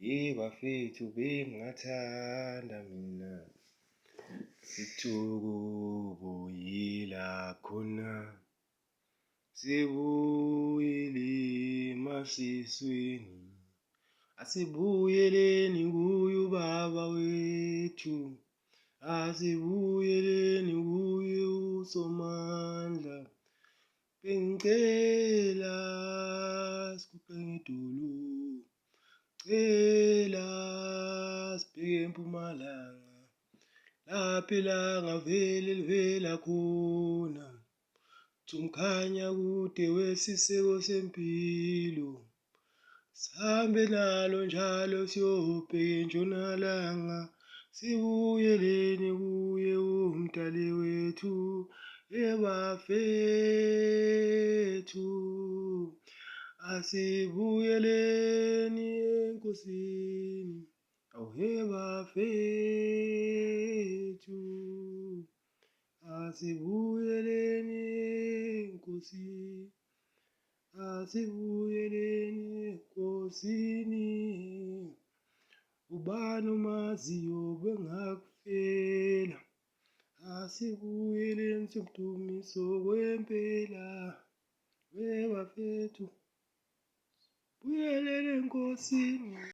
Ye bafethu bengingathanda mina sithi ukubuyela khona sibuyele emasisweni asibuyeleni kuye ubaba wethu asibuyeleni kuye uSomandla. Bengicela siguqe ngedolo, cela sibheke empumalanga, lapho ilanga vele livela khona. Thumkhanya kude wesiseko sempilo, sihambe nalo njalo siyobheka entshonalanga, sibuyeleni kuye umdali wethu ebafethu. Asibuyeleni enkosini, awu hebafethu. Asibuyeleni enkosini, asibuyeleni enkosini. Ubani omaziyo bengakufela? Asibuyeleni simdumiso kwempela. Webafethu, buyeleni enkosini.